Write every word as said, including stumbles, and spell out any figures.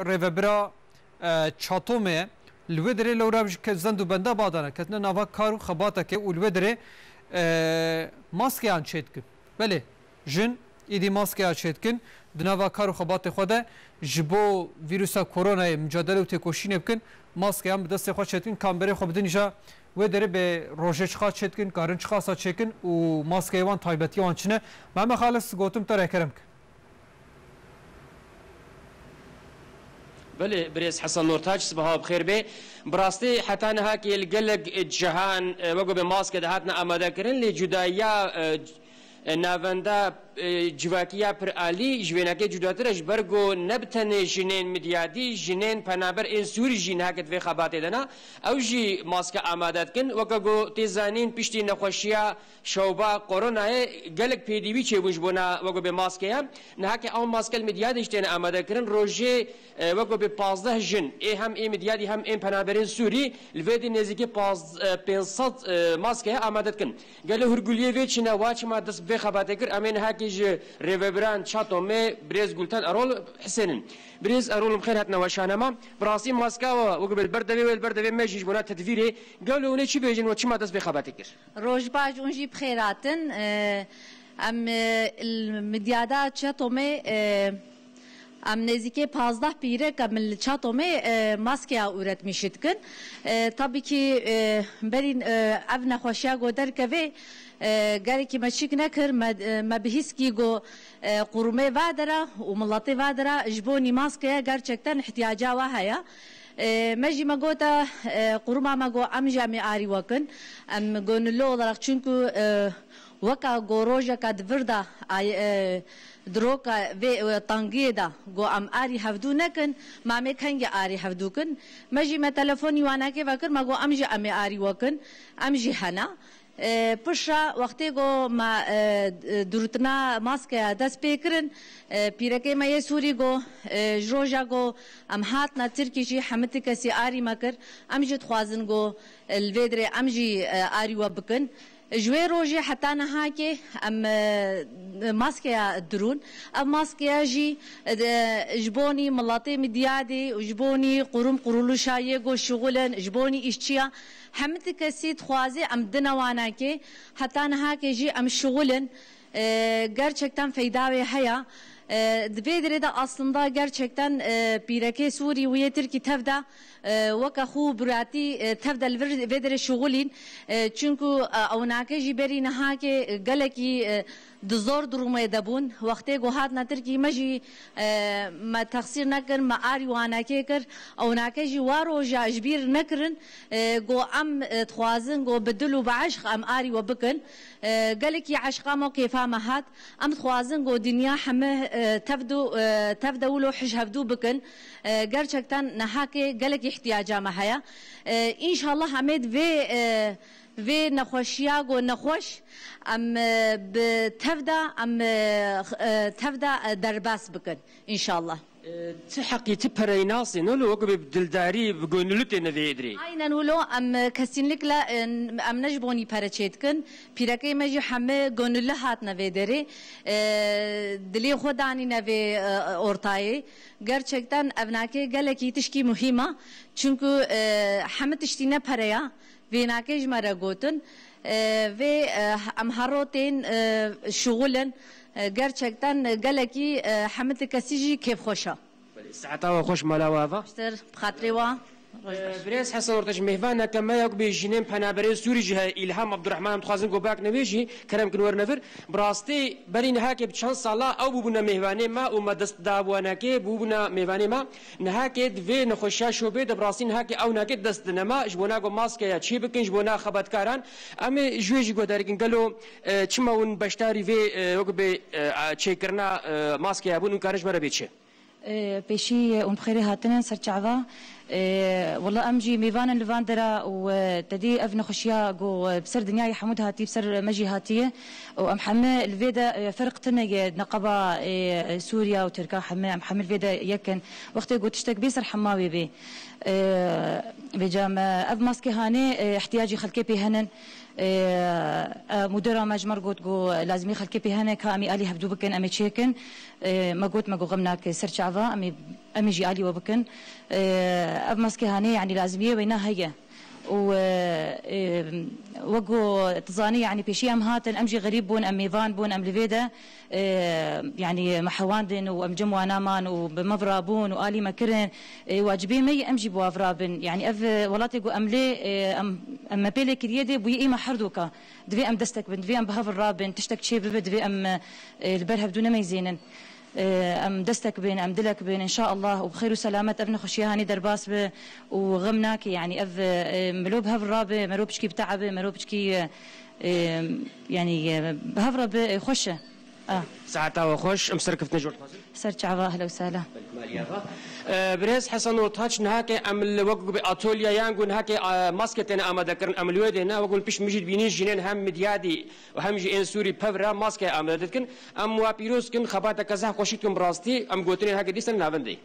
rêvebira, e, Çatomê ye. Li wê derê lewra ji ke-, zend û benda badana ketine nava kar û xebatekê û li wê derê, e, maskeyan çêdikin. Belê, jin îdî maskeya çêdikin, di nava kar û xebatê xwe de ji bo vîrusa koronayê micadele û têkoşînê bikin, maskeyan bi destê xwe çêdikin, kamberê xwe bidin îja wê derê bê rojê çiqas çêdikin, karin çiqasa çêkin û maskeyê wan taybetiya wan çi ne. Mehmet Xalis, gotim te re kerem ke. Belê, birêz Hesen Nurtaç, sibeha bi xêr bê. Bi rastî heta niha ki li gelek cihan, e, wek be maske dihatine amadekirin, lê cudayiya, e, e, navenda, e, civakî ya pir alî ji vênekê cudatir e, ji ber ku ne bi tenê jinên midyadî, jinên penaber ên Sûrî jî niha ki di vê xebatê de ne, ew jî maske amade dikin. Weke ku tê zanîn, piştî nexweşiya şewba koronayê gelek pêdivî çêbûn ji bona weke bê maskeya. Niha ki ew maske li midyadê jî têne amadekirin. Rojê, e, weke bê pazdeh jin, ê hem ê midyadî hem ên penaberên Sûrî li vê dê nêzîkî paz-, e, pênc sed, e, maskeya amade dikin. Gelo hûrguliyê vê çi ne, wa çima dest bi vê xebatê kir? Em ê niha ki ji rêvebiran Çatomê, birêz Gulten Erol, hisênin. Birêz Erol, bi xêr hatine weşanema. Bi rastî maska we, wek bi ber devê we, li ber devê me jî ji bona tedvîrê. Gelo hûn ê çi bêjin we çima dest bi vê xebatê kir? Roj baş, hûn jî bi xêr hatin. E, em, e, li midyada Çatomê, e, Em nêzîkê pazdeh pîrek em li Çatomê, e, maskeya ûretmîşî dikin. E, tabî kî, e, berî, e, ev nexweşiya ku derkevê, e, gelekî me çîk nekir, me, e, me bihîskî ku, e, qurumê vadera û miletê vadera ji bo nî maskeya gerçekten ihtiyaca we heye. E, me jî me gote, e, quruma me got em jî em ê arî we kin. Em gönüllü olarak, çünkü, e, weka ku rojeka di vir de, ay, e, di roka vê, e, tengiyê de ku em arî hevdû nekin, me em ê kengê arî hevdû kin. Me jî me telefonî wanekê vekir, me got em jî em ê arî we kin, em jî hene. E, piştre wextê ku me, e, e, dûrtina maskeya dest pê kirin, e, pîrekê me yê Sûrî got, e, ji roja ku em hatine Tirkî jî hemî ti kesî arî me kir, em jî dixwazin ku, e, li vê dirê em jî, e, arî we bikin. Ji wê rojê heta niha kê em, e, maskeya dirûn. Ev maskeya jî, e, ji bonî miletê midyadê û ji bonî qurum quruluşa yê ku şixulin, ji bonî îşçiya, hemî ti kesî dixwazê em dine wanekê. Heta niha kê jî em şixulin. E, gerçekten feyda wê heye. E, di vê dirê de aslında gerçekten, e, pîrekê Sûrî û yê Tirkî tev de, e, weke xwe biratî, e, tev de li vir, vê dirê şixulîn. E, çunku, e, ewnake jî berî nihakê, e, gelekî, e, di zor durumê de bûn. Wextê ku hatine Tirkî me jî, e, me texsîr nekir, me arî wanekê kir. Ewnake jî wa roja ji bîr nekirin, e, ku em, e, dixwazin ku bi dil û bi eşq em arî we bikin. E, gelekî eşqa me û kêfa me hat. Em dixwazin ku dinya heme, e, tev du, e, tev de wilo hij hevdû bikin. E, gerçekten nehakê gelekî ihtiyaca me heye. E, înşallah em ê di vê, e, vê nexweşiya ku nexweş em, e, bi tev de em, e, e, tev de, e, derbas bikin. Înşallah. E, ti heqî, ti pereyî nasîn, wilo wek bi dildarî, bi gönüllü têne vê dirê. Aynen wilo, em, e, kesinlikle, e, em ne ji bonî pere çêdikin. Pîrekê me jî heme gönüllü hatine vê derê. E, dilê xwe danîne vê, e, ortayê. Gerçekten ev nake gelekî tişkî muhîm e. Çunku, e, heme tiştî ne pereya. Vênakê ji me re gotin, e, vê, e, em hero tên, e, şixulin, e, gerçekten gelekî, e, hemî ti kesî jî kêfxweş e. Belê, saeta we xweş, mala we ava. Baştir, bi xatirê we. Roj baş. E, birêz Hesen Ortaç, mêhvaneke me ya ku bê jinên penaberê Sûrî jî heye, Îlham Abdurrahman, em dixwazin ku bak newê jî kerem kin werne vir. Bi rastî berî niha ke bi çend sala ew bûbûne mêhvanê me û me dest da wanekê bûbûne mêhvanê me. Niha ke di vê nexweşiya şobê de bi rastî niha ke ew nake dest dine me, ji bona ku maskeya çê bikin, ji bona xebatkaran. Em ê ji wê jî guhdarî kin. Gelo, e, çima hûn beşdarî vê, e, wek bê, e, a, çêkirina, e, maskeya bûn, hûn karin ji me re bê çi? E, pêşî, e, hûn bi xêrê hatinin ser çava. E, wela em jî mêvan in li van dera û, e, te dî ev nexweşiya ku, e, bi ser dinyayê hemû de hatî, bi ser me jî hatiye. Û em heme li vê de, e, ferq tune ye, neqeba, e, Sûriya û Tirka heme, em heme li vê de yek in. Wextê ku tiştek bê ser hema wê bê. E, vêca me ev maske hanê, e, ihtiyacî xelkê pê henin. E, e, mudira me ji me re got, got, lazimî xelkê pê hene ka em ê alî hevdû bikin, em ê çêkin. E, me got, me got, xem nake, ser çava, em ê, em ê jî alî we bikin. E, ev maske hanê, yanî lazimiyê wêna heye. Û, e, e, wek ku tu zanî, yanî pêşî em hatin, em jî xerîb bûn, em mêvan bûn, em li vê de, e, yanî me hewandin û em cem wana man û bi me virabûn û alî me kirin. E, wacibê me ye em jî bi wa virabin. Yanî ev, e, welatê ku em lê, e, em, em me pê lê kiriye dê bûye î me her doka. Divê em destek bin, divê em bi hev rabin, tiştek çê bibe, divê em, e, li ber hevdû nemeyzênin. E, em destek bin, em dilek bin, înşaallah, û bi xêr û selamet ev nexweşiya hanê derbas bi û xem nake, yanî ev, e, melo bi hev rabe, mero piçkî biteebe, mero piçkî, e, e, yanî, e, bi hev rabe, e, xweş e. A. Saeta we xweş, em serkeftin ji we dixwazin. Ser çava, ehla û sehla. Belkî maliya va. E, birêz Hesen û Taç, nihake em li wek bi atolya yan ku nihake, e, maske têne amade kirin, em li wê dê ne, wek li pişt min jî dibînin jînên hem midyadî û hem jî ên Sûrî pev re maske amade dikin. Em wa pîroz kin, xebateke zehf xweşî dikin bi rastî, em gotinên heke dîsan navendê.